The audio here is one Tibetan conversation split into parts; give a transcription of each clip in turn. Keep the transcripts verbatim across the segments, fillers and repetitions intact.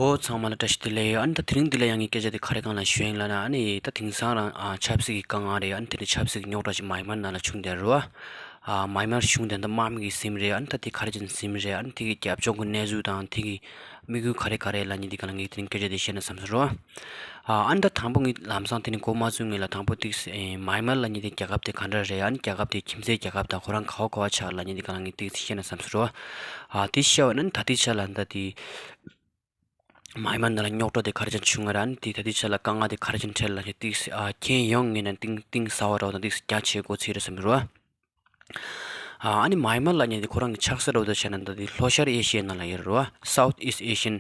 འོ་ཚང་མ་ལ་བཀྲ་ཤིས་བདེ་ལེགས། ཨ་ནི་ད་དེ་རིང་འདི་ལ་ཡང་ངས་སྐད་ཆ་དེ་ག་རེ་གང་ལ་ཞུ་ཡིན་ལབ་ན། ཨ་ནི་ད་དེང་སང་རང་ཨ་ཆབ་སྲིད་ཀྱི་དཀའ་ངལ་རེད། ཨ་ནི་དེ་འདྲ་ཆབ་སྲིད་ཀྱི་རྙོག་དྲ་ཞིག་མཱ་ཡན་མར་ནང་ལ་བྱུང་བསྡད་རེད་བ། ཨ་མཱ་ཡན་མར་གཞུང་དེ་འདྲ་དམག་མི་གིས་ཟིན་རེད། ཨ་ནི་ད་དེ་ག་རེ་བྱས་ནས་ཟིན་རེད། ཨ་ནི་དེ་གི་རྒྱབ་ལྗོངས་ཀྱི་གནས་ཚུལ་དང་དེ་གི་དམིགས་ཡུལ་ག་རེ་ག་རེ་ལབ་མཁན་དེ་གང་ལ་ངས་དེ་རིང་སྐད་ཆ་དེ་བཤད་ན་བསམ་སོང་རེད་བ། ཨ་ནི་ད་དང་པོ་ངས་ལམ་སང་དེ་ནི་འགོ་མ་བཙུགས་སྔོན་ལ་དང་པོ་ཏིག་ཙམ་མཱ་ཡན་མར་ལབ་མཁན་དེ་རྒྱལ་ཁབ་དེ་ག་འདྲ་རེད། ཨ་ནི་རྒྱལ་ཁབ་དེ་ཁྱིམ་མཚེས་རྒྱལ་ཁབ་དང་ཁོ་རང་ག་བ་ག་བ་ཆགས་ལབ་མཁན་དེ་གང་ལ་ངས་ཏིག་ཙམ་བཤད་ན་བསམ་སོང་རེད་བ། ཨ་དེ་བཤད་པ་ན་ད་ལྟའི་ཆ་ལ་ད་དེ་མཱ་ཡན་མར་ནང་ལ་རྙོག་དྲ་དེ་ག་རེ་བྱས་བྱུང་ང་ར། ཨ་ནི་དེ་ད་ལྟའི་ཆ་ལ་དཀའ་ངལ་དེ་ག་རེ་བྱས་འཕྲད་ལབ་ན་ཏིག་ཙམ་ཨ་མཁྱེན་ཡོང་ངེས་ན་གཏིང་གཏིང་ཟབ་པ་འདྲ་བོ་དང་ཏིག་ཙམ་རྒྱ་ཆེ་དགོས་ཚིག་རེད་བསམ་གྱི་རེད་བ། ཨ་ནི་མཱ་ཡན་མར་ལབ་མཁན་དེ་ཁོ་རང་གི་ཆགས་ས་འདྲ་བོ་དང་བྱས་ན་ད་དེ་ལྷོ་ཤར་ཨེ་ཤི་ཡའི་ནང་ལ་ཡོད་རེད་བ། South East Asian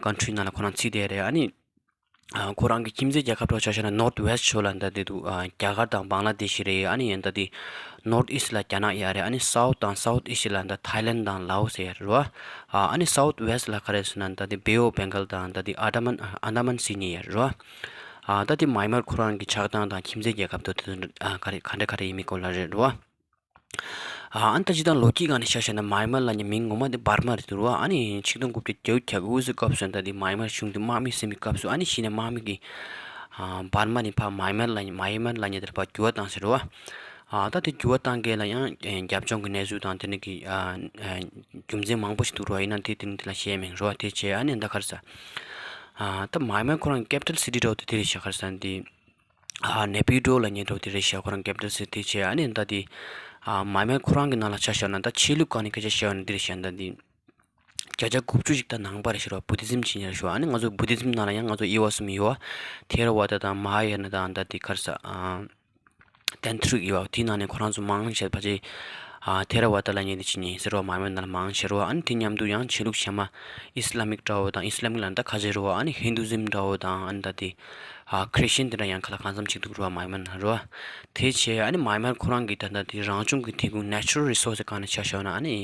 country ནང་ལ་ཁོ་རང་ཚུད་བསྡད་རེད། ཨ་ནི་ཨ་ཁོ་རང་གི་ཁྱིམ་མཚེས་རྒྱལ་ཁབ་འདྲ་བོ་ཆ་བཞག་ན་North West ཕྱོགས་ལ་ད་དེ་འདུག་ཨ་རྒྱ་གར་དང་བང་ལ་དེ་ཤི་རེད། ཨ་ནི་ཡང་ད་དེ་North East ལ་རྒྱ་ནག་ཡོད་རེད། ཨ་ནི་South དང་South East ལ་ད་Thailand དང་Laos ཡོད་རེད་བ། ཨ་ནི་South West ལ་ག་རེ་ཟེར་ན་ད་དེ་Bay of Bengal དང་ད་དེ་ཨན་ཌ་མན་ཨན་ཌ་མན་སི་གཉིས་ཡོད་རེད་བ། ཨ་ད་དེ་མཱ་ཡན་མར་ཁོ་རང་གི་ཆགས་སྟངས་དང་ཁྱིམ་མཚེས་རྒྱལ་ཁབ་དང་དེ་ཚོ་ཨ་ག་རེ་ག་འདྲ་ག་རེ་ཡིན་མིན་སྐོར་ལ་རེད་བ། ཨ་ནི་ད་སྤྱིར་བཏང་ལོ་རྒྱུས་སྒང་ནས་ཆ་བཞག་ན་མཱ་ཡན་མར་ལབ་མཁན་མིང་ངོ་མ་དེ་འབར་མ་རེད་འདུག་ར། ཨ་ནི་ཆིག་སྟོང་དགུ་བརྒྱ་བརྒྱད་ཅུ་གྱ་དགུ་ཙམ་སྐབས་སུ་ད་དེ་མཱ་ཡན་མར་གཞུང་དེ་དམག་མི་ཟིན་པའི་སྐབས་སུ། ཨ་ནི་གཞི་ནས་དམག་མི་གིས་ཨ་འབར་མ་ནས་ཕར་མཱ་ཡན་མར་ལབ་མཱ་ཡན་མར་ལབ་མཁན་དེར་ཕར་འགྱུར་བ་བཏང་ཟེར་ར་བ། ཨ་ད་དེ་འགྱུར་བ་བཏང་མཁན་ལ་ཡང་ཨེ་རྒྱབ་ལྗོངས་ཀྱི་གནས་ཚུལ་དང་དེ་འདྲ་གི་ཨ་ཨ་རྒྱུ་མཚན་མང་པོ་ཞིག་འདུག་ར། ཡིན་ན་དེ་དེ་རིང་དེ་ལ་བཤད་མེད་ར་བ། དེ་བྱས་ཨ་ནི་ད་ག་རེ་ཟ། ཨ་ད་མཱ་ཡན་མར་ཁོ་རང་capital city འདྲ་བོ་དེ་དེ་རེད་ཤག་ག་རེ་ཟ་འདི། ཨ་ནེ་པི་ཌོ་ལབ་མཁན་འདྲ་བོ་དེ་རེད་ཤག་ཁོ་རང་capital city དེ་བྱས། ཨ་ནི་ད་དེ་ཨ་མཱ་ཡན་མར་ཁོ་རང་གི་ནང་ལ་ཆ་བཞག་ན་ད་ཆོས་ལུགས་སྒང་ནས་སྐད་ཆ་བཤད་པ་ན་འདི་རེད་ཤག་ད་འདི་བརྒྱ་ཆ་དགུ་བཅུ་ཞིག་ད་ནང་པ་རེད་ཤག་ར། Buddhism བྱེད་མཁན་རེད་ཤག་ཨ་ནི་ང་ཚོ་Buddhism ནང་ལ་ཡང་ང་ཚོ་དབྱེ་བ་གསུམ་ཡོད་བ། ཐེ་ར་ཝ་ད་དང་མ་ཧཱ་ཡ་ན་དང་ད་དེ་ག་རེ་ཟ་ཨ་ཏན་ཏྲིག་ཡོད་བ། དེའི་ནང་ནས་ཁོ་རང་ཚོ་མང་ཆེ་ཕལ་ཆེར་ཨ་ཐེ་ར་ཝ་ད་ལབ་མཁན་དེ་བྱེད་མཁན་ཟེར་བ། མཱ་ཡན་མར་ནང་ལ་མང་ཆེ་རེད་བ། ཨ་ནི་དེ་མཉམ་དུ་ཡང་ཆོས་ལུགས་གཞན་མ་ཨི་སི་ལམ་མིག་འདྲ་བོ་དང་། ཨི་སི་ལམ་མིག་ལབ་ན་ད་ཁ་ཆེ་རེད་བ། ཨ་ནི་ཧིན་དུ་ཛིམ་འདྲ་བོ་དང་། ཨ་ནི་ད་དེ་ཨ་ཁྲི་ཤན་དེ་འདྲ་ཡང་ག་ལ་གང་འཚམ་ཅིག་འདུག་རེད་བ། མཱ་ཡན་མར་ནང་རེད་བ། དེ་བྱས་ཨ་ནི་མཱ་ཡན་མར་ཁོ་རང་གི་ད་ལྟ་དེ་རང་བྱུང་གི་ཐོན་ཁུངས་natural resource སྒང་ནས་ཆ་བཞག་ན་ཨ་ནི་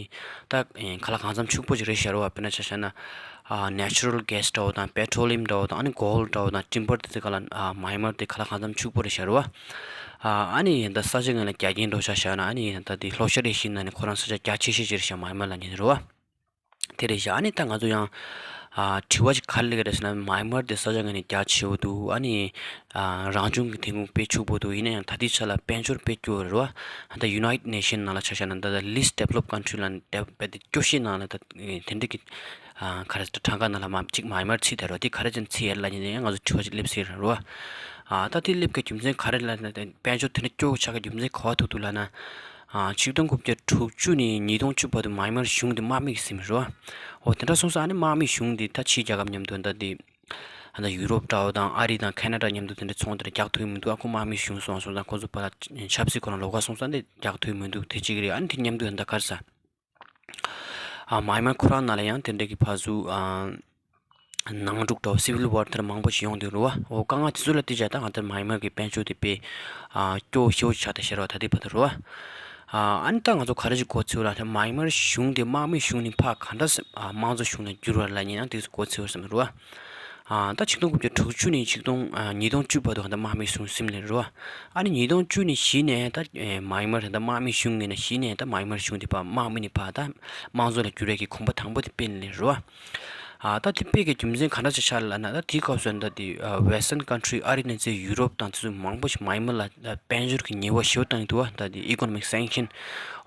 ད་ཨེ་ག་ལ་གང་འཚམ་ཕྱུག་པོ་ཅིག་རེད་ཤག་རེད་བ། དཔེར་ན་ཆ་བཞག་ན་ཨ་natural gas འདྲ་བོ་དང་petroleum འདྲ་བོ་དང་། ཨ་ནི་gold འདྲ་བོ་དང་timber དེ་ཚོ་ག་ལ་ཨ་མཱ་ཡན་མར་དེ་ག་ལ་གང་འཚམ་ཕྱུག་པོ་རེད་ཤག་རེད་བ། ཨ་ཨ་ནི་ད་ས་ཆ་སྒང་ལ་རྒྱ་རྐྱེན་འདྲ་བོ་ཆ་བཞག་ན་ཨ་ནི་ད་དེ་ལྷོ་ཤར་ཨེ་ཤི་ཡའི་ནང་ནས་ཁོ་རང་ས་ཆ་རྒྱ་ཆེ་ཤོས་ཅིག་རེད་ཤག་མཱ་ཡན་མར་ལབ་མཁན་རེད་བ། དེ་རེད་ཤག་ཨ་ནི་ད་ང་ཚོ་ཡང་ཨ་དྲི་བ་ཅིག་ག་རེ་སླེབས་ཀྱི་རེད་ཟེར་ན། མཱ་ཡན་མར་དེ་ས་ཆ་སྒང་ནས་རྒྱ་ཆེ་བོ་འདུག་ཨ་ནི་ཨ་རང་བྱུང་གི་ཐོན་ཁུངས་དཔེ་ཕྱུག་པོ་འདུག་ཡིན་ན་ཡང་ད་ལྟའི་ཆ་ལ་དཔལ་འབྱོར་དཔེ་སྐྱོ་བོ་རེད་བ། ད་United Nation ནང་ལ་ཆ་བཞག་ན་ད་ལྟ་least developed country ལབ་ནས་དཔེ་དེ་སྐྱོ་ཤོས་ནང་ལ་ད་དེ་འདྲ་གི་ཨ་ག་རེ་ཟེར། གྲངས་ཀ་ནང་ལ་མ་གཅིག་མཱ་ཡན་མར་ཚུད་བསྡད་རེད་བ། དེ་ག་རེ་བྱས་ནས་ཚུད་ཡོད་ལབ་ཡིན་ན་ཡང་ང་ཚོ་དྲི་བ་ཅིག་སླེབས་སྲིད་རེད་བ། ཨ་ད་དེ་སླེབས་ཀྱི་རྒྱུ་མཚན་ག་རེ་ལབ་ན། དཔལ་འབྱོར་དེ་འདྲ་སྐྱོ་བོ་ཆགས་ཀྱི་རྒྱུ་མཚན་ག་བ་ཐུག་འདུག་ལབ་ན། ཨ་ཆིག་སྟོང་དགུ་བརྒྱ་དྲུག་ཅུ་ནས་ཉིས་སྟོང་བཅུ་བར་དུ་མཱ་ཡན་མར་གཞུང་དེ་དམག་མི་གིས་ཟིན་པ་རེད་བ། འོ་དེ་འདྲ་སོང་ཙང་ཨ་ནི་དམག་མི་གཞུང་དེ་ད་ཕྱིའི་རྒྱལ་ཁབ་མཉམ་དུ་ད་དེ་ཨ་ད་ཡུ་རོབ་འདྲ་བོ་དང་ཨ་རི་དང་ཁེ་ན་ཌ་མཉམ་དུ་དེ་འདྲ་ཚོང་དེ་འདྲ་རྒྱག་ཐུབ་ཀྱི་མི་འདུག་ཨ་ཁོ་དམག་མི་གཞུང་སོང་སོང་ཙང་ཁོ་ཚོ་བར་ལ་ཆབ་སྲིད་ཁོ་རང་ལོགས་ཀ་སོང་ཙང་དེ་རྒྱག་ཐུབ་ཀྱི་མི་འདུག་དེ་གཅིག་རེད། ཨ་ནི་དེ་མཉམ་དུ་ད་ག་རེ་ཟ། ཨ་མཱ་ཡན་མར་ཁོ་རང་ནང་ལ་ཡང་དེ་འདྲ་གི་ཕར་ཚུར་ཨ་ནང་འཁྲུག་འདྲ་བོ་civil war དེ་འདྲ་མང་པོ་ཞིག་ཡོང་བསྡད་རེད་བ། འོ་དཀའ་ངལ་དེ་ཚོ་ལ་བལྟས་བྱས་ད་ང་ཚོ་མཱ་ཡན་མར་གི་དཔལ་འབྱོར་དེ་དཔེ་ཨ་སྐྱོ་ཤོས་ཆགས་བསྡད་ཤག་རེད་བ། ད་ལྟའི་བར་དུ་རེད་བ། ཨ་ཨ་ནི་ད་ང་ཚོ་ག་རེ་ཞིག་གོ་ཚོད་ལ་ད་མཱ་ཡན་མར་གཞུང་དེ་དམག་མི་གཞུང་ནས་ཕར་ག་འདྲ་ཨ་དམངས་གཙོ་གཞུང་ལ་བསྒྱུར་བ་ལབ་ཡིན་ན་དེ་ཚོ་གོ་ཚོད་བསམ་རེད་བ། ཨ་ད་ཆིག་སྟོང་དགུ་བརྒྱ་དྲུག་ཅུ་ནས་ཆིག་སྟོང་ཨ་ཉིས་སྟོང་བཅུ་བར་དུ་ག་འདྲ་དམག་མི་གཞུང་ཟིན་ལེ་རེད་བ། ཨ་ནི་ཉིས་སྟོང་བཅུ་ནས་གཞི་ནས་ད་ཨེ་མཱ་ཡན་མར་ད་དམག་མི་གཞུང་ངོས་ནས་གཞི་ནས་ད་མཱ་ཡན་མར་གཞུང་དེ་ཕར་དམག་མི་ནས་ཕར་ད་དམངས་གཙོ་ལ་བསྒྱུར་ཡས་ཀྱི་གོམ་པ་དང་པོ་དེ་སྤོས་ནས་རེད་བ། ཨ་ད་དེ་སྤོས་ཀྱི་རྒྱུ་མཚན་ག་འདྲ་ཅིག་ཆགས་ལབ་ན། ད་དེའི་སྐབས་སུ་ད་དེ་ཨ་Western country ཨ་རི་ནས་ཚུར་ཡུ་རོབ་དང་དེ་ཚོ་མང་པོ་ཞིག་མཱ་ཡན་མར་ལ་ད་དཔལ་འབྱོར་གྱི་ཉེས་པ་ཞེ་པོ་བཏང་གི་འདུག་བ། ད་དེ་economic sanction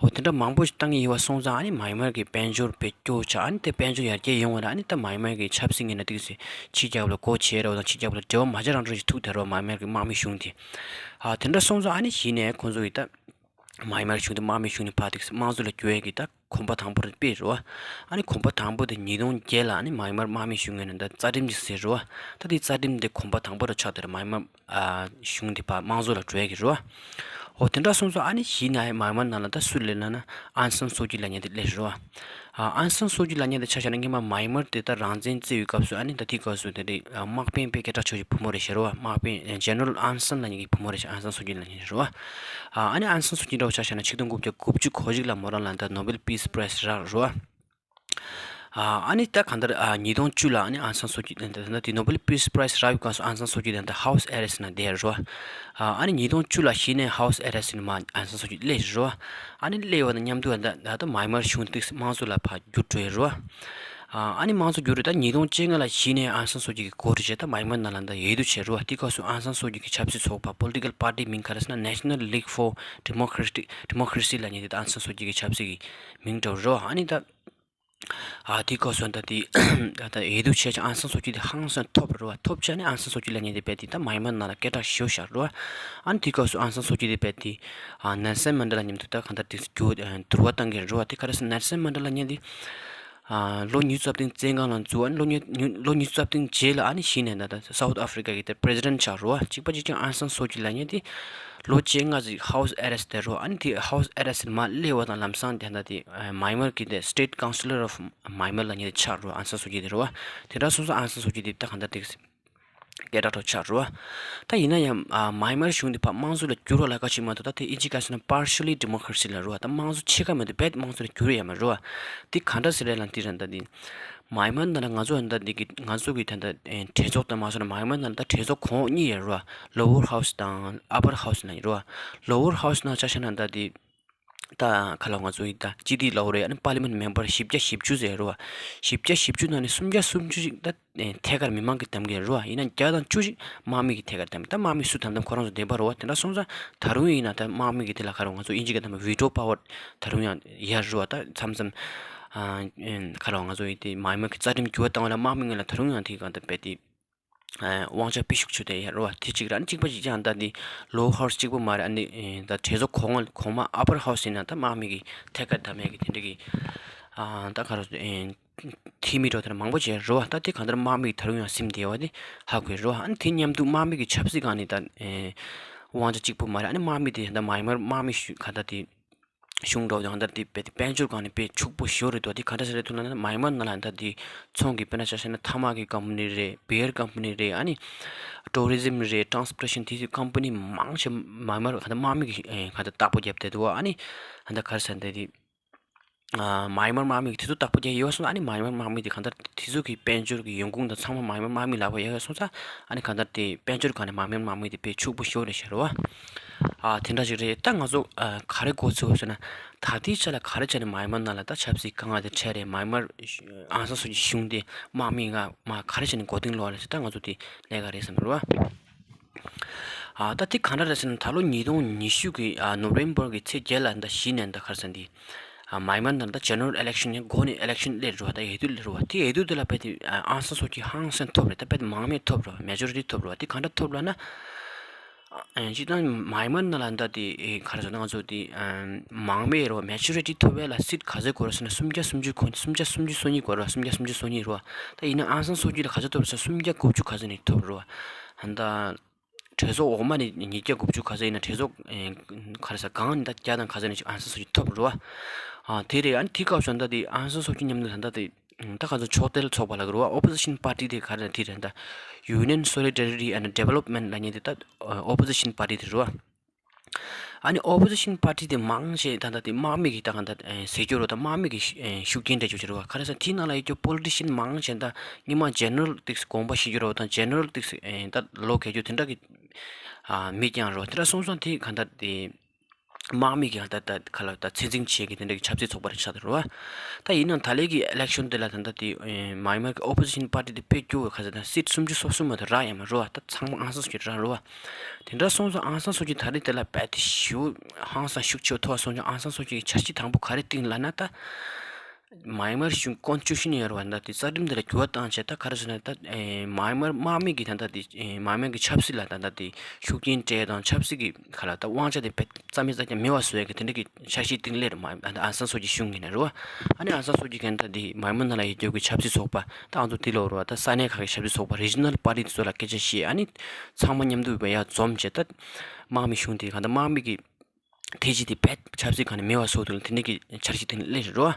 འོ་དེ་འདྲ་མང་པོ་ཞིག་བཏང་གི་ཡོད་པ་སོང་ཙང་ཨ་ནི་མཱ་ཡན་མར་གྱི་དཔལ་འབྱོར་དཔེ་སྐྱོ་ཆགས། ཨ་ནི་དེ་དཔལ་འབྱོར་ཡར་རྒྱས་ཡོང་བ་ལ་ཨ་ནི་ད་མཱ་ཡན་མར་གྱི་ཆབ་སྲིད་ངོས་ནས་ཏོག་ཙམ་ཕྱི་རྒྱལ་ཁབ་ལ་སྒོ་ཕྱེ་རོགས་དང་ཕྱི་རྒྱལ་ཁབ་ལ་འབྲེལ་བ་མ་བྱེད་རང་འགྲོ་ཞིག་ཐུག་བསྡད་རོགས་མཱ་ཡན་མར་གྱི་དམག་མི་གཞུང་དེ། ཨ་དེ་འདྲ་སོང་ཙང་ཨ་ནི་གཞི་ནས་ཁོང་ཚོ་གིས་ད་མཱ་ཡན་མར་གཞུང་དེ་དམག་མི་གཞུང་ནས་ཕར་ཏོག་ཙམ་དམངས་གཙོ་ལ་བསྒྱུར་ཡས་ཀྱི་ད་གོམ་པ་དང་པོ་རེ་སྤོས་རེད་བ། ཨ་ནི་གོམ་པ་དང་པོ་དེ་ཉིས་སྟོང་བརྒྱད་ལ་ཨ་ནི་མཱ་ཡན་མར་དམག་མི་གཞུང་ངོས་ནས་ད་རྩ་ཁྲིམས་ཅིག་བཟོས་རེད་བ། ད་དེ་རྩ་ཁྲིམས་དེ་གོམ་པ་དང་པོ་རེ་ཆགས་བསྡད་རེད། མཱ་ཡན་མར་ཨ་གཞུང་དེ་ཕར་དམངས་གཙོ་ལ་འགྲོ་ཡས་ཀྱི་རེད་བ། འོ་དེ་འདྲ་སོང་ཙང་ཨ་ནི་གཞི་ནས་མཱ་ཡན་མར་ནང་ལ་ད་སུ་སླེབས་ལབ་ན་ཨང་སན་སུའུ་ཅི་ལབ་མཁན་དེ་སླེབས་རེད་བ། ཨ་ཨང་སན་སུའུ་ཅི་ལབ་མཁན་དེ་ཆ་བཞག་ན་སྔོན་མ་མཱ་ཡན་མར་དེ་ད་རང་བཙན་རྩོད་པའི་སྐབས་སུ་ཨ་ནི་ད་དེའི་སྐབས་སུ་དེ་འདྲའི་ཨ་དམག་དཔོན་དཔེ་སྐད་གྲགས་ཆེ་བའི་བུ་མོ་རེད་ཤག་རེད་བ། དམག་དཔོན་ཨ་General ཨང་སན་ལབ་མཁན་གྱི་བུ་མོ་རེད་ཤག་ཨང་སན་སུའུ་ཅི་ལབ་མཁན་རེད་བ། ཨ་ཨ་ནི་ཨང་སན་སུའུ་ཅི་འདྲ་བོ་ཆ་བཞག་ན་ཆིག་སྟོང་དགུ་བརྒྱ་དགུ་བཅུ་གོ་གཅིག་ལ་མོ་རང་ལ་ད་Nobel Peace Prize རག་རེད་བ། ཨ་ཨ་ནི་ད་གང་ལྟར་ཨ་ཉིས་སྟོང་བཅུ་ལ་ཨ་ནི་ཨང་སན་སུའུ་ཅི་ད་ད་དེ་Nobel Peace Prize རག་པའི་སྐབས་སུ་ཨང་སན་སུའུ་ཅི་ད་ད་house arrest ནང་བསྡད་རེད་བ། ཨ་ཨ་ནི་ཉིས་སྟོང་བཅུ་ལ་གཞི་ནས་house arrest ནས་མར་ཨང་སན་སུའུ་ཅི་སླེབས་རེད་བ། ཨ་ནི་སླེབས་པ་དང་མཉམ་དུ་ད་ད་ད་མཱ་ཡན་མར་གཞུང་དེ་དམངས་གཙོ་ལ་ཕར་བསྒྱུར་འགྲོ་ཡི་རེད་བ། ཨ་ནི་དམངས་གཙོ་བསྒྱུར་རེད། ད་ཉིས་སྟོང་བཅོ་ལྔ་ལ་གཞི་ནས་ཨང་སན་སུའུ་ཅི་གི་འགོ་ཁྲིད་བྱས། ད་མཱི་མར་ནང་ལ་ད་འོས་བསྡུ་བྱས་རེད་བ། དེ་སྐབས་སུ་ཨང་སན་སུའུ་ཅི་གི་ཆབ་སྲིད་ཚོགས་པ་པོ་ལི་ཊི་ཀལ་པར་ཊི་མིང་ག་རེ་ཟེར་ན་National League for Democracy Democracy ལབ་མཁན་དེ་ད་ཨང་སན་སུའུ་ཅི་གི་ཆབ་སྲིད་ཀྱི་མིང་འདྲ་བོ་རེད་བ། ཨ་ནི་ད་ཨ་དེ་སྐབས་སུ་ད་དེ་ད་འོས་བསྡུ་བྱས་ཙང་ཨང་སན་སུའུ་ཅི་དེ་ཧང་སང་ཐོབ་རེད་བ། ཐོབ་བྱས་ནས་ཨང་སན་སུའུ་ཅི་ལབ་མཁན་དེ་རྦད་དེ་ད་མཱི་མར་ནང་ལ་སྐད་གྲགས་ཞེ་པོ་ཆགས་རེད་བ། ཨ་ནི་དེ་སྐབས་སུ་ཨང་སན་སུའུ་ཅི་དེ་རྦད་དེ་ཨ་ནེལ་སན་མན་ཌེ་ལ་མཉམ་དུ་ད་གང་ལྟར་དེ་འགྱུར་བ་བཏང་གི་རེད་བ། དེ་ག་རེ་ཟེར་ན་ནེལ་སན་མན་ཌེ་ལ་མཉམ་དུ། ལོ་ཉི་ཤུ་རྩ་བདུན་བཙོན་ཁང་ལ་འཛུལ། ཨ་ནི་ལོ་ཉི་ཉི་ལོ་ཉི་ཤུ་རྩ་བདུན་རྗེས་ལ་ཨ་ནི་གཞི་ནས་ད་ལྟ་སའུ་ཐི་ཨ་ཧྥི་རི་ཀ་གི་དེ་པི་རེ་སི་ཌེན་ཊི་ཆགས་རེད་བ། གཅིག་པ་གཅིག་རྐྱང་ཨང་སན་སུའུ་ཅི་ལབ་མཁན་དེ་ལོ་བཅོ་ལྔ་ཙམ་ཧའུ་སི་ཨེ་རེ་སི་ཊི་བསྡད་རེད་བ། ཨ་ནི་དེ་ཧའུ་སི་ཨེ་རེ་སི་ཊི་ནས་མར་སླེབས་པ་དང་ལམ་སང་དེ་ད་ལྟ་དེ་མཱི་མར་གི་དེ་State Councillor of Myanmar ལབ་མཁན་དེ་ཆགས་རེད་བ། ཨང་སན་སུའུ་ཅི་དེ་རེད་བ། དེ་འདྲ་སོང་ཙང་ཨང་སན་སུའུ་ཅི་དེ་ད་གང་ལྟར་དེ་སྐད་གྲགས་ཐོག་ཆགས་རེད་བ། ད་ཡིན་ན་ཡང་ཨ་མཱི་མར་གཞུང་འདི་ཕར་དམངས་གཙོ་ལ་བསྒྱུར་བ་ལ་ཁ་ཅིག་མ་གཏོགས། ད་དེ་ཨིན་ཇི་སྐད་ཟེར་ན་partially democracy ལབ་རེད་བ། ད་དམངས་གཙོ་ཕྱེད་ཀ་མ་གཏོགས་རྦད་དམངས་གཙོ་ལ་བསྒྱུར་ཡ་མ་རེད་བ། དེ་ག་འདྲ་ཟེར་རེད་ལབ་དུས་ར། ད་དེ་མཱི་མར་ནང་ལ་ང་ཚོ་ད་དེ་གི་ང་ཚོ་གི་ད་ད་ཨེ་གྲོས་ཚོགས་དང་མ་སོང་ན་མཱི་མར་ནང་ལ་ད་གྲོས་ཚོགས་གོང་འོག་གཉིས་ཡོད་རེད་བ། Lower House དང་Upper House ལབ་ཡོད་རེད་བ། Lower House ནང་ཆ་བཞག་ན་ད་དེ། ད་ག་ལ་ང་ཚོ་ཡི་ད་སྤྱི་འཐུས་ལ་འོ་རེད། ཨ་ནི་པར་ལི་མེན་ཊི་མེམ་བར་བཞི་བརྒྱ་བཞི་བཅུ་ཟེར་རེད་བ། བཞི་བརྒྱ་བཞི་བཅུ་ནང་ནས་སུམ་བརྒྱ་སུམ་ཅུ་ཞིག་ད་ཨེ་ཐད་ཀར་མི་མང་གིས་བདམས་ཀྱི་རེད་བ། ཡིན་ན་བརྒྱ་དང་བཅུ་ཞིག་དམག་མི་གིས་ཐད་ཀར་བདམས། ད་དམག་མི་སུ་བདམས་བདམས་ཁོ་རང་ཚོ་བདེན་པ་རེད་བ། དེ་འདྲ་སོང་ཙང་ད་རུང་ཡིན་ན་ད་དམག་མི་གིས་དེ་ལ་ག་རེ་ང་ཚོ་ཨིན་ཇི་སྐད་ཐ་མ་ཝི་ཊོ་པ་ཝར་ད་རུང་ཡང་ཡོད་རེད་བ། ད་མཚམས་མཚམས་ཨ་ག་རེ་ང་ཚོ་ཡི་དེ་མཱི་མར་གི་རྩ་ཁྲིམས་འགྱུར་བ་བཏང་བ་ལ་དམག་མི་ངོས་ལ་ད་རུང་ཡང་དེ་ག་ད་རྦད་དེ། ཨ་དབང་ཆ་སྤེལ་ཤུགས་ཆེ་དེ་ཡོད་རེད་བ། དེ་གཅིག་རེད། ཨ་ནི་གཅིག་པ་གཅིག་རྐྱང་ད་དེ་Lower House གཅིག་པོ་མ་རེད། ཨ་ནི་ཨེ་ད་གྲོས་ཚོགས་གོང་གོང་མ་Upper House ཡིན་ན་ད་དམག་མི་གིས་ཐད་ཀར་བདམས་ཡས་ཀྱི་དེ་འདྲ་གི་ཨ་ད་ག་རེ་ཟེར། ཨེ་འཐུས་མི་འདྲ་བོ་དེ་འདྲ་མང་པོ་ཅིག་ཡོད་རེད་བ། ད་དེ་གང་ལྟར་དམག་མི་གིས་ད་རུང་ཡང་ཟིན་བསྡད་པ་དེ་ཧ་གོ་ཡོད་རེད་བ། ཨ་ནི་དེ་མཉམ་དུ་དམག་མི་གི་ཆབ་སྲིད་སྒང་ནས་ད་ཨེ་དབང་ཆ་གཅིག་པོ་མ་རེད། ཨ་ནི་དམག་མི་དེ་ད་མཱི་མར་དམག་མི་ཞུ་ག་ད་དེ་གཞུང་འདྲ་བོ་ཡང་ད་དེ་དཔལ་དེ་དཔལ་འབྱོར་སྒང་ནས་དཔེ་ཕྱུག་པོ་ཞེ་པོ་རེད་འདུག་དེ་ག་འདྲ་ཟེར་རེད་ཐུག་ལབ་ན། མཱི་མར་ནང་ལ་ད་དེ་ཚོང་གི་དཔེར་ན་ཆ་བཞག་ན་ཐ་མག་གི་ཀམ་པ་ནི་རེད། བི་ཡར་ཀམ་པ་ནི་རེད། ཨ་ནི་ཊུ་རི་ཛིམ་རེད། ཊ་རན་སི་པོར་ཊེ་ཤན། དེ་ཚོའི་ཀམ་པ་ནི་མང་ཆེ་མཱི་མར་ག་ད་དམག་མི་གི་ཨེ་ག་ད་བདག་པོ་རྒྱབ་བསྡད་འདུག་ཨ་ནི་ད་ག་རེ་ཟེར་འདི་དེ་ཨ་མཱི་མར་དམག་མི་གི་དེ་ཚོ་བདག་པོ་རྒྱབ་ཡོད་སོང་། ཨ་ནི་མཱི་མར་དམག་མི་དེ་ག་ད་དེ་ཚོ་གི་དཔལ་འབྱོར་གི་ཡོང་ཁུངས་དང་ཚང་མ་མཱི་མར་དམག་མི་ལག་པ་ཡོད་སོང་ཙང་། ཨ་ནི་ག་ད་དེ་དཔལ་འབྱོར་སྒང་ནས་མཱི་མར་དམག་མི་དེ་དཔེ་ཕྱུག་པོ་ཞེ་པོ་རེད་ཤག་རེད་བ། ཨ་དེ་འདྲ་ཞིག་རེད། ད་ང་ཚོ་ཨ་ག་རེ་གོ་ཚོད་ཟེར་ན། ད་ལྟའི་ཆ་ལ་ག་རེ་བྱས་ནས་མཱི་མར་ནང་ལ་ད་ཆབ་སྲིད་དཀའ་ངལ་དེ་འཕྲད་རེད། མཱི་མར་ཨང་སན་སུའུ་ཅི་གཞུང་དེ་དམག་མི་ང་མ་ག་རེ་བྱས་ནས་མགོ་རྟིང་སློག་རེད་ཟེར། ད་ང་ཚོ་དེ་གནད་འགག་རེད་བསམ་རེད་བ། ཨ་ད་དེ་ག་འདྲ་རེད་ཟེར་ན། ད་ལོ་ཉིས་སྟོང་ཉི་ཤུ་གི་ཨ་ནོ་བེམ་བར་གི་ཚེས་བརྒྱད་ལ་ད་གཞི་ནས་ད་ག་རེ་ཟེར་འདི། ཨ་མཱི་མར་ནང་ད་ཇེ་ནེ་རལ་ཨི་ལེག་ཤན་ནས་འགོ་ནས་ཨི་ལེག་ཤན་སླེབས་རེད་བ། ད་འོས་བསྡུ་སླེབས་རེད་བ། དེ་འོས་བསྡུ་དེ་ལ་དཔེ་དེ་ཨ་ཨང་སན་སུའུ་ཅི་ཧང་སང་ཐོབ་རེད། ད་དཔེ་དེ་མང་མོས་ཐོབ་རེད་བ། མེ་ཇོ་རི་ཊི་ཐོབ་རེད་བ། དེ་ག་འདྲ་ཐོབ་ལབ་ན། ཨ་སྤྱིར་བཏང་མཱི་མར་ནང་ལ་ད་དེ་ཨེ་ག་རེ་ཟེར་ན། ང་ཚོ་དེ་ཨ་མང་མོས་རེད་བ། མེ་ཇོ་རི་ཊི་ཐོབ་ཡས་ལ་སིཊ་ག་ཚོད་དགོས་རེད་ཟེར་ན། སུམ་བརྒྱ་སུམ་ཅུ་གོ་སུམ་བརྒྱ་སུམ་ཅུ་སོ་གཉིས་དགོས་རེད་བ། སུམ་བརྒྱ་སུམ་ཅུ་སོ་གཉིས་རེད་བ། ད་ཡིན་ན་ཨང་སན་སུའུ་ཅི་ལ་ག་ཚོད་ཐོབ་རེད་ཟེར་ན། སུམ་བརྒྱ་དགུ་བཅུ་ག་ཚོད་ནས་ཐོབ་རེད་བ། ད་གྲོས་ཚོགས་འོག་མ་ནས་ཉིས་བརྒྱ་དགུ་བཅུ་ག་ཚོད་ཡིན་ན། གྲོས་ཚོགས་ཨེ་ག་རེ་ཟེར། སྒང་ནས་ད་བརྒྱ་དང་ག་ཚོད་ནས་ཨང་སན་སུའུ་ཅི་ཐོབ་རེད་བ། ཨ་དེ་རེད། ཨ་ནི་དེ་སྐབས་སུ་ད་དེ་ཨང་སན་སུའུ་ཅི་མཉམ་དུ་ད་ད་དེ་ད་ག་ཚོད་ཕྱོགས་གཏད་ཚོགས་པ་ལབ་ཀྱི་རེད་བ། ཨོ་པོ་ཟི་ཤན་པར་ཊི་དེ་ག་རེ་དེ་རེད། ད་Union Solidarity and Development ལབ་མཁན་དེ་ད་ཨོ་པོ་ཟི་ཤན་པར་ཊི་དེ་རེད་བ། ཨ་ནི་ཨོ་པོ་ཟི་ཤན་པར་ཊི་དེ་མང་ཆེ་ད་ད་དེ་དམག་མི་གི་ད་ག་ད་ཟེར་རྒྱུ་རེད་བ། ད་དམག་མི་གི་ཤུགས་རྐྱེན་སྤྲད་རྒྱུ་ཅིག་རེད་བ། ག་རེ་ཟེར་ན་དེའི་ནང་ལ་ཡོད་རྒྱུ་པོ་ལི་ཊི་ཤན་མང་ཆེ་ད་སྔོན་མ་ཇེ་ནེ་རལ་ཏིག་དགོངས་པ་བཞེས་རྒྱུ་རེད་བ། ད་ཇེ་ནེ་རལ་ཏིག་ད་ལོ་རྒས་རྒྱུ་དེ་འདྲ་གི་ཨ་མི་རྐྱང་རེད་བ། དེ་འདྲ་སོང་ཙང་དེ་ག་ད་དེ་དམག་མི་གི་ད་ད་ག་ལ་ད་ཚད་འཛིན་བྱེད་ཀྱི་དེ་འདྲ་གི་ཆབ་སྲིད་ཚོགས་པ་རེད་ཆགས་འདུག་རེད་བ། ད་ཡིན་ནའང་ད་ལན་གི་ཨི་ལེག་ཤན་དེ་ལ་ད་ད་དེ་མཱི་མར་གི་ཨོ་པོ་ཟི་ཤན་པར་ཊི་དེ་དཔེ་སྐྱོ་བོ། ག་ཟེར་ན་སིཊ་སུམ་ཅུ་སོ་གསུམ་མ་གཏོགས་རག་ཡ་མ་རེད་བ། ད་ཚང་མ་ཨང་སན་སུའུ་ཅི་རག་རེད་བ། དེ་འདྲ་སོང་ཙང་ཨང་སན་སུའུ་ཅི་ད་རེས་དེ་ལ་རྦད་དེ་ཞེ་པོ་ཧང་སང་ཤུགས་ཆེ་བོ་ཐོབ་སོང་ཙང་། ཨང་སན་སུའུ་ཅི་གི་འཆར་གཞི་དང་པོ་ག་རེ་བཏིང་ལབ་ན། ད་མཱི་མར་གཞུང་ཀོན་སི་ཊི་ཊུ་ཤན་ཡོད་རེད་བ། ད་དེ་རྩ་ཁྲིམས་དེ་ལ་འགྱུར་བ་བཏང་བྱས། ད་ག་རེ་ཟེར་ན། ད་ཨེ་མཱི་མར་དམག་མི་གི་ད་ད་དེ་ཨེ་མཱི་མར་གི་ཆབ་སྲིད་ལ་ད་ད་དེ་ཤུགས་རྐྱེན་སྤྲད་དང་། ཆབ་སྲིད་ཀྱི་ག་ལ་ད་དབང་ཆ་དེ་རྦད་རྩ་མེད་རྩ་རྐྱང་མེད་པ་བཟོ་ཡ་གི་དེ་འདྲ་གི་འཆར་གཞི་བཏིང་སླེབས་རེད། མ་ཨ་ཨང་སན་སུའུ་ཅི་གཞུང་གི་ནས་རེད་བ། ཨ་ནི་ཨང་སན་སུའུ་ཅི་གན་ད་དེ་མཱི་མར་ནང་ལ་ཡོད་རྒྱུ་གི་ཆབ་སྲིད་ཚོགས་པ་ད་ང་ཚོ་དེ་ལོ་རེད་བ། ད་ས་གནས་ཁག་གི་ཆབ་སྲིད་ཚོགས་པ་རི་ཇི་ནལ་པར་ཊི་དེ་ཚོ་ལ་སྐད་ཆ་བཤད། ཨ་ནི་ཚང་མ་མཉམ་དུ་ཡར་འཛོམས་བྱས། ད་དམག་མི་གཞུང་དེ་ག་ད་དམག་མི་གི་ཐེ་ཇི་དེ་རྦད་ཆབ་སྲིད་སྒང་ནས་མེད་པ་བཟོ་འདུག་ལ། དེ་འདྲ་གི་འཆར་གཞི་དེ་ནས་སླེབས་རེད་བ།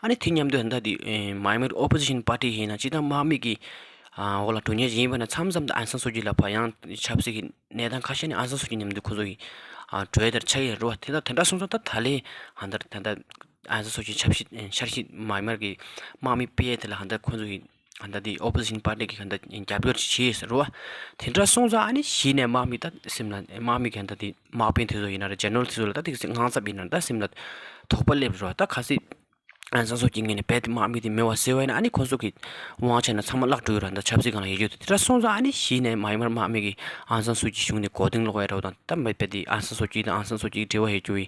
ཨ་ནི་དེ་མཉམ་དུ་ད་དེ་ཨེ་མཱི་མར་ཨོ་པོ་ཟི་ཤན་པར་ཊི་ཡིན་ན་སྤྱིར་བཏང་དམག་མི་གི་ཨ་འོག་ལ་འགྲོ་མཁན་ཞིག་ཡིན་པ་ན། མཚམས་མཚམས་ད་ཨང་སན་སུའུ་ཅི་ལ་ཕར་ཡང་ཆབ་སྲིད་ཀྱི་གནས་སྟངས་ཁ་ཤས་ནས་ཨང་སན་སུའུ་ཅི་མཉམ་དུ་ཁོ་ཚོ་གི་ཨ་གྲོས་བསྡུར་ཆགས་ཀྱི་རེད་བ། དེ་ད་དེ་འདྲ་སོང་ཙང་ད་ད་ལན་ཧ་ད་ད་ད་ཨང་སན་སུའུ་ཅི་ཆབ་སྲིད་འཆར་གཞི་མཱི་མར་གི་དམག་མི་སྤེལ་ཡས་དེ་ལ་ཧ་ད་ཁོ་ཚོ་གི་ཨ་ད་དེ་ཨོ་པོ་ཟི་ཤན་པར་ཊི་གི་ག་ད་རྒྱབ་སྐྱོར་བྱེད་ཟེར་བ། དེ་འདྲ་སོང་ཙང་ཨ་ནི་གཞི་ནས་དམག་མི་ད་སེམས་ལ་དམག་མི་གི་ད་དེ་དམག་དཔོན་དེ་ཚོ་ཡིན་ན་རེད། ཇེ་ནེ་རལ་དེ་ཚོ་ལ་ད་དེ་དངངས་འཚབ་ཡིན་ན་རེད། ད་སེམས་ལ་དོགས་པ་སླེབས་རེད་བ། ད་གལ་སྲིད་ ཨང་སང་སོ་ཅི་ངོས་ནས་རྦད་དེ་དམག་མི་དེ་མེད་པ་བཟོས་པ་ཡིན་ན། ཨ་ནི་ཁོ་ཚོ་གི་དབང་ཆ་ནང་ཚང་མ་བརླག་འགྲོ་ཡོད་རེད། ད་ཆབ་སྲིད་སྒང་ལ་ཡོད་རྒྱུ་དེ། དེ་འདྲ་སོང་ཙང་ཨ་ནི་གཞི་ནས་མཱ་ཡན་མར་དམག་མི་གིས་ཨང་སང་སོ་ཅི་གཞུང་དེ་མགོ་རྟིང་སློག་ཡ་འདྲ་བོ་དང་། ད་རྦད་དེ་ཨང་སང་སོ་ཅི་དང་ཨང་སང་སོ་ཅི་འབྲེལ་བ་ཡོད་རྒྱུ་བའི་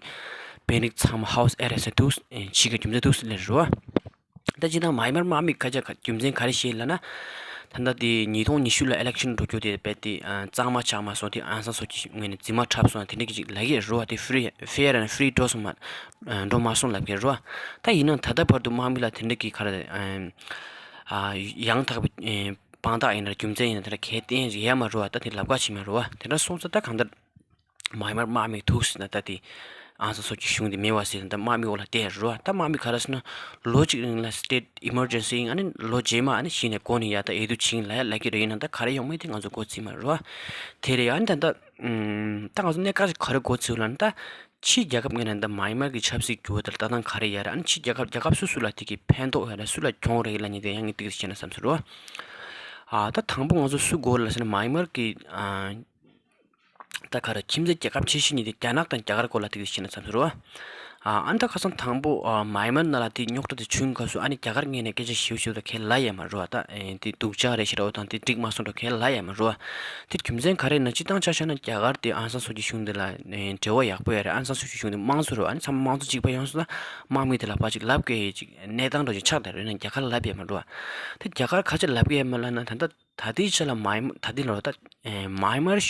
དཔོན་རིགས་ཚང་མ་ཧའུ་སི་ཨེ་རེ་སི་ཐུག་ཕྱི་གི་རྒྱུ་མཚན་ཐུག་སྲིད་ལེ་རེད་བ། ད་སྤྱིར་བཏང་མཱ་ཡན་མར་དམག་མི་ཁ་ཆ་རྒྱུ་མཚན་ག་རེ་བཤད་ལབ་ན། ད་ལྟ་དེ་ཉིས་སྟོང་ཉི་ཤུ་ལ་ཨི་ལེག་ཤན་འགྲོ་རྒྱུ་དེ་རྦད་དེ་གཙང་མ་ཆགས་མ་སོང་། དེ་ཨང་སང་སོ་ཅི་ངོས་ནས་འཛིན་མ་འཁྲབ་སོང་། དེ་འདྲ་གི་ཅིག་ལབ་ཀྱི་རེད་བ། དེ་ཧྥི་རི་ཧྥེ་ཡར་ཨེན་ཌི་ཧྥི་རི་འགྲོ་སོང་མ་འགྲོ་མ་སོང་ལབ་ཀྱི་རེད་བ། ད་ཡིན་ནའང་ད་ལྟ་བར་དུ་དམག་མི་ལ་དེ་འདྲ་གི་ག་རེ་ཡང་དག་པའི་དཔང་རྟགས་ཡིན་ན་རྒྱུ་མཚན་ཡིན་ན་དེ་འདྲ་གལ་གཏན་ཡོད་མ་རེད་བ། ད་དེ་ལབ་ཁག་ཅིག་མ་རེད་བ། དེ་འདྲ་སོང་ཙང་ད་གང་ལྟར་མཱ་ཡན་མར་དམག་མི་ཐུག་ཟེར་ན་ད་དེ་ཨང་སང་སོ་ཅི་གཞུང་དེ་མེད་པ་ཟེར་ན་ད་དམག་མི་འོག་ལ་བསྡད་རེད་བ། ད་དམག་མི་ག་རེ་ཟེར་ན་ལོ་གཅིག་རིང་ལ་སི་ཊེ་ཊི་ཨི་མར་ཇེན་སི་ཡིན། ཨ་ནི་ལོ་རྗེས་མ་ཨ་ནི་གཞི་ནས་འགོ་ནས་ཡར་ད་འོས་བསྡུ་བྱེད་ལབ་ཡ་ལབ་ཀྱི་རེད། ཡིན་ནའང་ད་ག་རེ་ཡོང་མིན་དེ་ང་ཚོ་མགོ་འཚོས་མ་རེད་བ། དེ་རེད། ཨ་ནི་ད་ད་ད་ང་ཚོ་གནད་འགག་ཅིག་ག་རེ་མགོ་འཚོས་ལབ་ན། ད་ཕྱིའི་རྒྱལ་ཁབ་ངོས་ནས་ད་མཱ་ཡན་མར་གྱི་ཆབ་སྲིད་འགྱུར་བ་དེར་ལྟ་སྟངས་ག་རེ་ཡོད་རེད། ཨ་ནི་ཕྱིའི་རྒྱལ་ཁབ་རྒྱལ་ཁབ་སུ་སུ་ལ་དེ་གི་ཕན་ཐོགས་ཡོད་རེད། སུ་ལ་གྱོང་རེད་ལབ་མཁན་དེ་ཡང་ངས་ཏོག་ཙམ་བཤད་ན་བསམ་སོང་རེད་བ། ཨ་ད་དང་པོ་ང་ཚོ་སུ་དགོས་ལབ་ཟེར་ན་མཱ་ཡན་མར་གྱི་ཨ། ད་ག་རེ་ཁྱིམ་མཚེས་རྒྱལ་ཁབ་ཆེ་ཤོས་གཉིས་དེ་རྒྱ་ནག་དང་རྒྱ་གར་སྐོར་ལ་ཏོག་ཙམ་བཤད་ན་བསམ་སོང་རེད་བ། ཨ་ཨ་ནི་ད་ཁ་སང་དང་པོ་ཨ་མཱ་ཡན་མར་ནང་ལ་དེ་རྙོག་དྲ་དེ་བྱུང་སྐབས་སུ་ཨ་ནི་རྒྱ་གར་ངོས་ནས་སྐད་ཆ་ཞེ་པོ་ཞེ་པོ་ད་ཁས་ལེན་ཡོད་མ་རེད་བ། ད་ཨེ་དེ་སྡུག་ཅག་རེད་ཞེ་དྲག་པོ་དང་དེ་འགྲིག་མ་སོང་འདྲ་ཁས་ལེན་ཡོད་མ་རེད་བ། དེ་རྒྱུ་མཚན་ག་རེ་ཡིན་ན། སྤྱིར་བཏང་ཆ་བཞག་ན་རྒྱ་གར་དེ་ཨང་སང་སོ་ཅི་གཞུང་དེ་ལ་ཨེ་འབྲེལ་བ་ཡག་པོ་ཡོད་རེད། ཨང་སང་སོ་ཅི་གཞུང་དེ་དམངས་གཙོ་རེད་བ། ཨ་ནི་ཚང་མ་དམངས་གཙོ་གཅིག་པ་ཡོང་སོང་ན་དམག་མི་དེ་ལ་ཕར་ཅིག་ལབ་དགོས་ཡ་ཅིག་གནས་སྟངས་འདྲ་ཅིག་ཆགས་བསྡད་རེད། ཡིན་ནའང་རྒྱ་གར་ལབ་ཡོད་མ་རེད་བ། དེ་རྒྱ་གར་ག་ཅིག་ལབ་ཀྱི་ཡོད་མ་རེད་ལབ་ན། ད་ལྟ་ད་ལྟའི་ཆ་ལ་མཱ་ཡན་ད་ལྟའི་ལོ་ད་ཨེ་མཱ་ཡན་མར་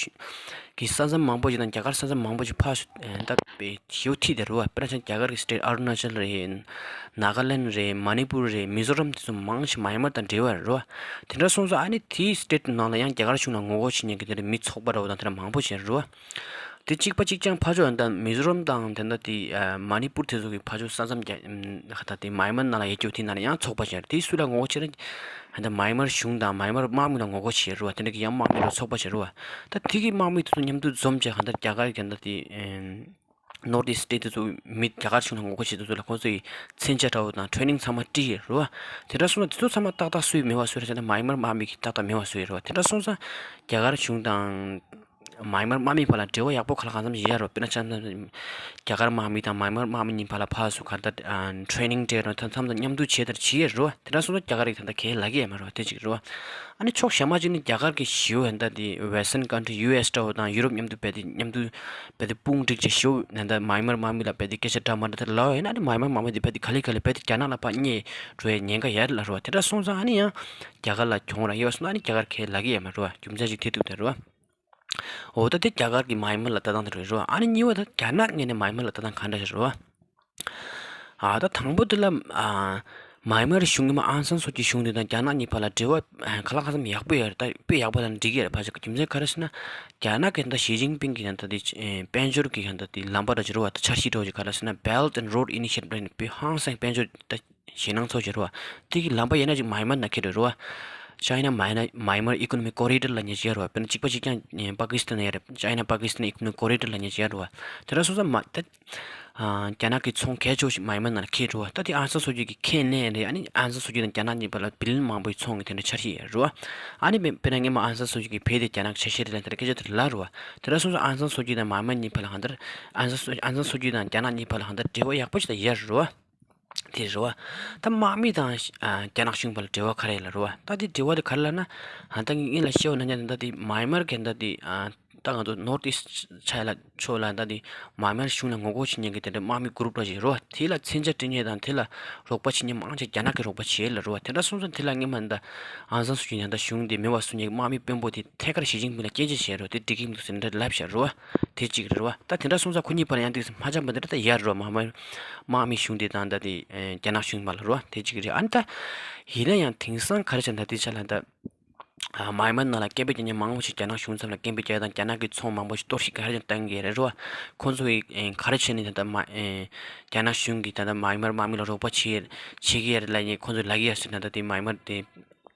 གྱི་ས་མཚམས་མང་པོ་ཞིག་དང་རྒྱ་གར་ས་མཚམས་མང་པོ་ཞིག་ཕར་ད་ཞེ་པོ་འཁྲིས་བསྡད་རེད་བ། དཔེར་ན་ཆ་རྒྱ་གར་གྱི་སི་ཊེ་ཊི་ཨ་རུ་ན་ཅལ་རེད། ནཱ་ག་ལེན་རེད། མ་ནི་པུར་རེད། མི་ཛོ་རམ་དེ་ཚོ་མང་ཞིག་མཱ་ཡན་མར་དང་འབྲེལ་བ་རེད་བ། དེ་འདྲ་སོང་ཙང་ཨ་ནི་དེའི་སི་ཊེ་ཊི་ནང་ལ་ཡང་རྒྱ་གར་གཞུང་ལ་ངོ་རྒོལ་བྱེད་མཁན་གྱི་དེ་འདྲ་མི་ཚོགས་པ་འདྲ་བོ་དང་དེ་འདྲ་མང་པོ་ཞིག་རེད་བ། དེ་གཅིག་པ་གཅིག་རྐྱང་ཕར་ཕྱོགས་ད་མི་ཛོ་རམ་དང་དེ་འདྲ་དེ་ཨ་མ་ནི་པུར་དེ་ཚོ་གི་ཕར་ཕྱོགས་ས་མཚམས་རྒྱ་ཨམ་ད་དེ་མཱ་ཡན་མར་ནང་ལ་ཡོད་རྒྱུ་དེ་ནང་ལ་ཡང་ཚོགས་པ་ཞིག་རེད། དེ་སུ་ལ་ངོ་རྒོལ་བྱེད་ན། ད་མཱ་ཡན་མར་གཞུང་དང་མཱ་ཡན་མར་དམག་མི་ལ་ངོ་རྒོལ་བྱེད་རེད་བ། དེ་འདྲ་གི་ཡང་དམག་མི་ལ་ཚོགས་པ་ཞིག་རེད་བ། ད་དེ་གི་དམག་མི་དེ་ཚོ་མཉམ་དུ་འཛོམས་བྱས་གང་ལྟར་རྒྱ་གར་གྱི་ད་དེ་ཨེམ་ནོར་ཐི་ཨིསྟ་སི་ཊེ་ཊི་དེ་ཚོ་མི་རྒྱ་གར་གཞུང་ལ་ངོ་རྒོལ་བྱེད་དེ་ཚོ་ལ་ཁོང་ཚོ་ཡི་མཚོན་ཆ་འདྲ་བོ་དང་ཊེ་རེ་ནིང་ཚང་མ་སྤྲད་ཡོད་རེད་བ། དེ་འདྲ་སོང་ན་དེ་ཚོ་ཚང་མ་ཏག་ཏག་སུས་མེད་པ་བཟོས་རེད་ཟེར་ན། མཱ་ཡན་མར་དམག་མི་གིས་ཏག་ཏག་མེད་པ་བཟོས་ཡོད་རེད་བ། དེ་འདྲ་སོང་ཙང་རྒྱ་གར་གཞུང་དང་མཱ་ཡན་མར་དམག་མི་བར་ལ་འབྲེལ་བ་ཡག་པོ་གང་ལ་གང་འཚམ་ཡོད་རེད་བ། དཔེར་ན་ཆ་བཞག་ན་རྒྱ་གར་དམག་མི་དང་མཱ་ཡན་མར་དམག་མི་གཉིས་བར་ལ་ཕར་ཚུར་ག་ལྟར་ཨ་ཊེ་རེ་ནིང་སྤྲད་རོགས་ད་མཚམས་དང་མཉམ་དུ་བྱས་དར་བྱེད་ཡས་རེད་བ། དེ་འདྲ་སོང་ཙང་རྒྱ་གར་གྱིས་ད་ལྟ་གང་ཡང་ལབ་ཀྱི་ཡོད་མ་རེད་བ། དེ་གཅིག་རེད་བ། ཨ་ནི་ཕྱོགས་གཞན་མ་གཅིག་ནི་རྒྱ་གར་གྱི་ཞི་བོ་ཡང་ད་དེ་ཝེ་སི་ཊརན་ཀན་ཊི་རི་ཡུ་ཨེསི་འདྲ་བོ་དང་ཡུ་རོབ་མཉམ་དུ་རྦད་དེ་མཉམ་དུ་རྦད་དེ་དཔུང་སྒྲིག་བྱས་ཞི་བོ་ཡང་ད་མཱ་ཡན་མར་དམག་མི་ལ་རྦད་དེ་སྐད་ཆ་འདྲ་མི་འདྲ་དེ་ལབ་ཡོད་ན། ཨ་ནི་མཱ་ཡན་མར་དམག་མི་དེ་རྦད་དེ་ག་ལེ་ག་ལེ་རྦད་དེ་རྒྱ་ནག་ལ་ཕར་བསྙེགས་འགྲོ་ཡའི་ཉེན་ཁ་ཡོད་རེད་ལབ་རེད་བ། དེ་འདྲ་སོང་ཙང་ཨ་ནི་ཡང་རྒྱ་གར་ལ་གྱོང་རག་ཡོད་སོང་ན་ཨ་ནི་རྒྱ་གར་གང་ཡང་ལབ་ཀྱི་ཡོད་མ་རེད་བ། རྒྱུ་མཚན་ཅིག་དེ་འདུག་ད་རེད་བ། འོ་ད་དེ་རྒྱ་གར་གྱི་མཱ་ཡན་མར་ལ་ལྟ་སྟངས་དེ་རེད་རོ། ཨ་ནི་གཉིས་པ་ད་རྒྱ་ནག་ངོས་ནས་མཱ་ཡན་མར་ལ་ལྟ་སྟངས་ག་འདྲ་ཞིག་རེད་རོ། ཨ་ད་དང་པོ་དེ་ལ་ཨ་མཱ་ཡན་མར་གཞུང་གི་མ་ཨང་སང་སོ་ཅི་གཞུང་དེ་དང་རྒྱ་ནག་གཉིས་བར་ལ་འབྲེལ་བ་ཨ་གང་ལ་གང་འཚམ་ཡག་པོ་ཡོད་རེད། ད་དཔེ་ཡག་པོ་དང་འགྲིག་གི་ཡོད་རེད། ཕལ་ཆེར་རྒྱུ་མཚན་ག་རེ་ཟེར་ན། རྒྱ་ནག་གི་ད་ཞི་ཅིན་ཕིང་གི་ད་ད་དེ་དཔལ་འབྱོར་གྱི་ད་ད་དེ་ལམ་པ་འདྲ་ཅིག་རེད་བ། ད་འཆར་གཞི་འདྲ་ཅིག་ག་རེ་ཟེར་ན། Belt and Road Initiative་ལབ་ནས་དཔེ་ཧང་སང་དཔལ་འབྱོར་ད་ཞེད་སྣང་ཚོགས་བྱེད་རོ། དེ་གི་ལམ་པ་ཡིན་ན་ཅིག་མཱ་ཡན་མར་ནང་འཁེལ་འགྲོ་རོ། China Myanmar Myanmar Economic Corridor ལབ་མཁན་ཅིག་ཡོད་རོ། དཔེར་ན་གཅིག་པ་གཅིག་རྐྱང་པ་ཀི་སི་ཐན་ཡོད་རེད། China Pakistan Economic Corridor ལབ་མཁན་ཅིག་ཡོད་རོ། དེ་འདྲ་སོང་ཙང་མ་ད་རྒྱ་ནག་གི་ཚོང་གལ་ཆེ་བ་ཞིག་མཱ་ཡན་མར་ནང་འཁེལ་འགྲོ་བ། ད་དེ་ཨང་སང་སོ་ཅི་གིས་མཁྱེན་ནས་རེད། ཨ་ནི་ཨང་སང་སོ་ཅི་དང་རྒྱ་ནག་གཉིས་བར་ལ་བི་ལི་ཡོན་མང་པོའི་ཚོང་གི་དེ་འདྲ་འཆར་གཞི་ཡོད་རོ། ཨ་ནི་དཔེར་ན་སྔོན་མ་ཨང་སང་སོ་ཅི་གིས་བོད་དེ་རྒྱ་ནག་གི་ཆ་ཤས་རེད་ལབ་དེ་འདྲ་སྐད་ཆ་དེ་ལབ་རོ། དེ་འདྲ་སོང་ཙང་ཨང་སང་སོ་ཅི་དང་མཱ་ཡན་མར་གཉིས་བར་ལ་གང་ལྟར་ཨང་སང་སོ་ཨང་སང་སོ་ཅི་དང་རྒྱ་ནག་གཉིས་བར་ལ་གང་ལྟར་འབྲེལ་བ་ཡག་པོ་ཞིག་ད་ཡོད་རོ། དེ་རེད་བ། ད་དམག་མི་དང་ཨ་རྒྱ་ནག་གཞུང་བར་ལ་འབྲེལ་བ་ག་རེ་ལབ་རེད་བ། ད་དེ་འབྲེལ་བ་དེ་ག་རེ་ལབ་ན། ཨ་ད་ངས་ལ་བཤད་པ་ན་ཉན་ད་དེ་མཱ་ཡན་མར་གྱི་ད་དེ་ཨ་ད་ང་ཚོ་ནོར་ཐི་ཨིསྟ་ཆ་ལ་ཕྱོགས་ལ་ད་དེ་མཱ་ཡན་མར་གཞུང་ལ་ངོ་རྒོལ་བྱེད་མཁན་གྱི་དེ་འདྲ་དམག་མི་གུ་རུབ་འདྲ་ཞིག་རེད་བ། དེ་ལ་མཚོན་ཆ་སྤྲད་མཁན་དང་དེ་ལ་རོགས་པ་བྱེད་མཁན་མང་ཆེ་རྒྱ་ནག་གིས་རོགས་པ་བྱེད་ལབ་རེད་བ། དེ་འདྲ་སོང་ཙང་དེ་ལ་སྔོན་མ་ད་ཨང་སང་སུ་ཅི་ཡང་ད་གཞུང་དེ་མེད་པ་བཟོ་མཁན་གྱི་དམག་མི་དཔོན་པོ་དེ་ཐད་ཀར་ཞི་ཅིན་ཕིང་ལ་སྐད་ཆ་བཤད་རེད་བ། དེ་འགྲིག་གི་མི་འདུག་ཟེར་འདྲ་ལབ་བཞག་རེད་བ། དེ་གཅིག་རེད་བ། ད་དེ་འདྲ་སོང་ཙང་ཁོ་གཉིས་བར་ཡང་དེ་མ་འཆམ་པ་འདི་འདྲ་ད་ཡར་རོ། དམག་མི་དམག་མི་གཞུང་དེ་དང་ད་དེ་ཨེ་རྒྱ་ནག་གཞུང་བར་ལ་རོ། དེ་གཅིག་རེད། ཨ་ནི་ད་ཡིན་ན་ཡང་དེང་སང་ག་རེ་བྱས་ན་ད་དེ་ཆ་ལ་ད་ཨ་མཱ་ཡན་མར་ནང་ལ་སྐད་འབོད་རྒྱག་མཁན་མང་པོ་ཞིག་རྒྱ་ནག་གཞུང་མཚམས་ལ་སྐད་འབོད་རྒྱག་དང་རྒྱ་ནག་གི་ཚོང་མང་པོ་ཞིག་གཏོར་བཤིག་ག་རེ་བྱས་ན་བཏང་གི་རེད་རོ། ཁོ་ཚོ་གིས་ཨེ་ག་རེ་བྱས་ནས་ད་ལྟ་མ་ཨེ་རྒྱ་ནག་གཞུང་གིས་ད་ལྟ་མཱ་ཡན་མར་དམག་མི་ལ་རོགས་པ་བྱེད་བྱེད་ཀྱི་ཡོད་རེད་ལབ་ནས་ཁོ་ཚོས་ལབ་ཀྱི་ཡོད་ཟེར་ན། ད་དེ་མཱ་ཡན་མར་དེ་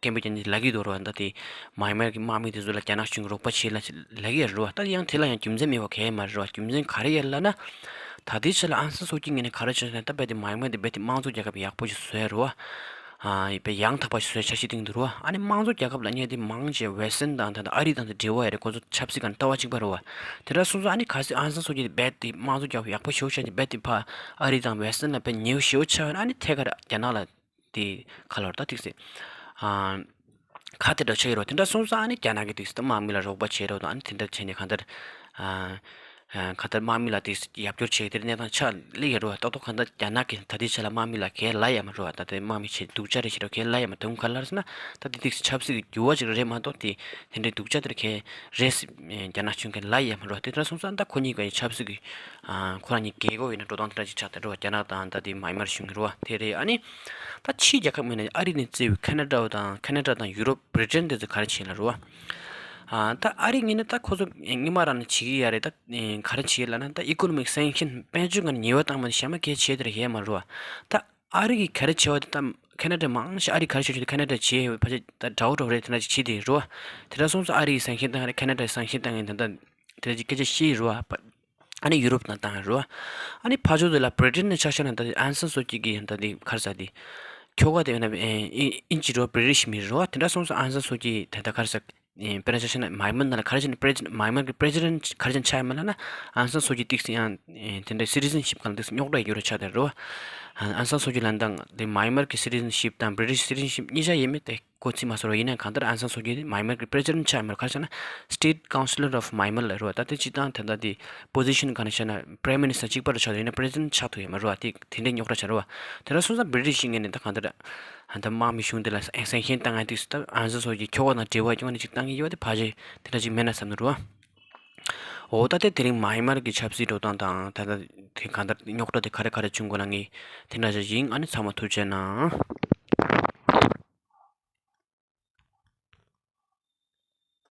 སྐད་འབོད་རྒྱག་མཁན་ལབ་ཀྱི་འདུག་རོ། ད་དེ་མཱ་ཡན་མར་གྱི་དམག་མི་དེ་ཚོ་ལ་རྒྱ་ནག་གཞུང་གིས་རོགས་པ་བྱེད་ལབ་ལབ་ཀྱི་ཡོད་རེད་བ། ད་ཡང་དེ་ལ་ཡང་རྒྱུ་མཚན་མེད་པ་གང་ཡང་མ་རེད་བ། རྒྱུ་མཚན་ག་རེ་ཡོད་ལབ་ན། ད་ལྟའི་ཆ་ལ་ཨང་སང་སུ་ཅི་ངོས་ནས་ག་རེ་བྱས་ན། ད་རྦད་དེ་མཱ་ཡན་མར་དེ་རྦད་དེ་དམངས་གཙོ་རྒྱལ་ཁབ་ཡག་པོ་ཞིག་བཟོ་ཡ་རེད་བ། ཨ་དཔེ་ཡང་དག་པ་ཞིག་བཟོ་ཡ་འཆར་གཞི་བཏིང་འདུག་རོ། ཨ་ནི་དམངས་གཙོ་རྒྱལ་ཁབ་ལབ་མཁན་དེ་མང་ཆེ་ཝེ་སི་ཊན་དང་ད་ལྟ་ཨ་རི་དང་དེ་འབྲེལ་བ་ཡོད་རེད། ཁོ་ཚོ་ཆབ་སྲིད་སྒང་ལྟ་བ་གཅིག་པ་རེད་བ། དེ་འདྲ་སོང་ཙང་ཨ་ནི་གལ་སྲིད་ཨང་སན་སུའུ་ཅི་དེ་རྦད་དེ་དམངས་གཙོ་རྒྱལ་ཁབ་ཡག་པོ་ཞེ་པོ་ཆགས་ནས་རྦད་དེ་ཕར་ཨ་རི་དང་ཝེ་སི་ཊན་ལ་དཔེ་ཉེ་བོ་ཞེ་པོ་ཆགས་ཡོད་ན། ཨ་ནི་ཐད་ཀར་རྒྱ་ནག་ལ་དེ་ག་ལབ་རེད་ད་ཏིག་ཙམ་ཨ་ཁ་གཏད་འགྲོ་ཆགས་ཡོད་རེད་བ། དེ་འདྲ་སོང་ཙང་ཨ་ནི་རྒྱ་ནག་གིས་ཏིག་ཙམ་དམག་མི་ལ་རོགས་པ་བྱས་རེད་བ་དང་། ཨ་ནི་དེ་འདྲ་བྱས་ནས་གང་ལྟར་ཨ། ཨ་གང་ལྟར་དམག་མི་ལ་དེ་ཡར་སྐྱོར་བྱེད་དེར་གནས་སྟངས་ཆགས་སླེབས་ཡོད་རེད་བ། ཏག་ཏག་གང་ལྟར་རྒྱ་ནག་གིས་ད་ལྟའི་ཆ་ལ་དམག་མི་ལ་གལ་ལ་ཡ་མ་རེད་བ། ད་ལྟའི་དམག་མི་བྱེད་སྡུག་ཅག་རེད་ཞེས་རོ་གལ་ལ་ཡ་མ་རེད། དེ་ག་ལ་ཟེར་ན་ད་དེ་ཏིག་ཙམ་ཆབ་སྲིད་ཀྱི་འགྱུར་བ་ཅིག་རེད་མ་གཏོགས་དེ་དེ་འདྲའི་སྡུག་ཅག་དེར་གལ་རེད་ཟེར་རྒྱ་ནག་གཞུང་གིས་ལབ་ཡ་མ་རེད་བ། དེ་འདྲ་སོང་ཙང་ད་ཁོ་གཉིས་ཀྱི་ཆབ་སྲིད་ཀྱི་ཨ་ཁོ་རང་གཉིས་རྒྱལ་སྒོ་ཡིན་ན་འགྲོ་སྟངས་དེ་འདྲ་ཅིག་ཆགས་བསྡད་རེད་བ། རྒྱ་ནག་དང་ད་དེ་མཱ་ཡན་མར་གཞུང་གི་རེད་བ། དེ་རེད། ཨ་ནི་ད་ཕྱིའི་རྒྱལ་ཁབ་མིན་ན་ཨ་རི་ནས་བརྩིས་པའི་ཁེ་ན་ཌ་དང་ཁེ་ན་ཌ་དང་ཡུ་རོབ་བྷི་རི་ཊན་དེ་ཚོ་ག་རེ་བྱས་ལབ་རེད་བ། ཨ་ད་ཨ་རི་ངོས་ནས་ད་ཁོ་ཚོ་སྔོན་མ་རང་ནས་བྱེད་ཀྱི་ཡོད་རེད། ད་ག་རེ་བྱེད་ལབ་ན་ད་ཨི་ཀོ་ནོ་མིག་སེང་ཤན་དཔལ་འབྱོར་ངང་ཉེས་པ་བཏང་མ་ནས་གཞན་མ་གལ་ཆེ་དེ་རེད་ཡས་མ་རེད་བ། ད་ཨ་རི་གིས་ག་རེ་བྱས་པ་དེ་ད་ཁེ་ན་ཌ་མང་ཤོས་ཨ་རི་ག་རེ་བྱས་བྱས་ཏེ་ཁེ་ན་ཌ་བྱས་ཕལ་ཆེར་ད་དགྲ་བོ་འདྲ་བོ་རེད། དེ་འདྲ་ཅིག་བྱས་དེ་རེད་བ། དེ་འདྲ་སོང་ཙང་ཨ་རི་ཡིས་སེང་ཤན་བཏང་ཡ་རེད། ཁེ་ན་ཌ་ཡིས་སེང་ཤན་བཏང་ཡ་རེད། ད་ད་དེ་འདྲ་ཅིག་སྐད་ཆ་བཤད་ཡོད་རེད་བ། ཨ་ནི་ཡུ་རོབ་ནང་བཏང་ཡོད་རེད་བ། ཨ་ནི་ཕར་ཕྱོགས་དེ་ལ་བྷི་རི་ཊན་ནས་ཆ་བཞག་ན་ད་ཨང་སན་སུའུ་ཅི་གི་ད་དེ་ག་རེ་ཟེར་དེ་ཁྱོ་ག་དེ་ཡིན་ན་ཨིན་ཇི་རེད་བ། བྷི་རི་ཊིཤ་མི་རེད་བ། དེ་འདྲ་སོང་ཙང་ཨང་སན་སུའུ་ཅི་ད་ད་ག་རེ་ཟེར་དཔེར་ན་ཆ་བཞག་ན་མཱ་ཡན་མར་ནང་ལ་ག་རེ་བྱས་ནས་པྲེ་མཱ་ཡན་མར་གི་པྲེ་སི་ཌེན་ག་རེ་བྱས་ནས་ཆགས་ཡོད་མ་ལབ་ན་ཨང་སན་སུའུ་ཅི་ཏིག་ཙམ་ཡང་དེ་འདྲའི་སི་ཊི་ཟན་ཤིབ་སྒང་ལ་ཏིག་ཙམ་རྙོག་དྲ་ཡོད་རེད་ཆགས་བསྡད་རེད་བ། ཨང་སན་སུའུ་ཅི་ལབ་ན་ད་དེ་མཱ་ཡན་མར་གི་སི་ཊི་ཟན་ཤིབ་དང་བྷི་རི་ཊིཤ་སི་ཊི་ཟན་ཤིབ་གཉིས་ཆ་ཡོད་མེད་དེ་གོ་ཚིག་མ་སོར་བ་ཡིན་ན་གང་ལྟར་ཨང་སན་སུའུ་ཅི་དེ་མཱ་ཡན་མར་གི་པྲེ་སི་ཌེན་ཆགས་མེད། ག་རེ་ཟེར་ན་State Councillor of Myanmar ལབ་རེད་བ། ད་དེ་སྤྱིར་བཏང་ད་ལྟ་དེ་པོ་ཟི་ཤན་ག་རེ་ཟེར་ན་པྲེམ་མི་ནི་སི་ཊར་གཅིག་པ་རུ་ཆགས་འདུག་ཡིན་ན་པྲེ་སི་ཌེན་ཆགས་ཐུབ་ཡོད་མ་རེད་བ། དེ་དེ་འདྲའི་རྙོག་དྲ་ཆགས་རེད་བ། དེ་འདྲ་སོང་ཙང་བྷི་རི་ཊིཤ་ངོས་ནས་ད་གང་ལྟར་ད་དམག་མི་གཞུང་དེ་ལ་སེང་ཤན་བཏང་ཡ་དེ་ད་ཨང་སན་སུའུ་ཅི་ཁྱོ་ག་དང་འབྲེལ་བ་ཡོད་ནི་ཅིག་བཏང་གི་ཡོད་པ་དེ་ཕལ་ཆེར་དེ་འདྲ་ཅིག་མེད་ན་བསམ་གྱི་འདུག་རོ། འོ་ད་དེ་དེ་རིང་མཱ་ཡན་མར་གྱི་ཆབ་སྲིད་འགྲོ་སྟངས་དང་ད་ལྟ་དེ་གང་ལྟར་རྙོག་དྲ་དེ་ག་རེ་ག་རེ་བྱུང་དགོས་ལ་ངས་དེ་འདྲ་ཞིག་ཡིན། ཨ་ནི་ཚང་མ་ཐུགས་རྗེ་གནང་།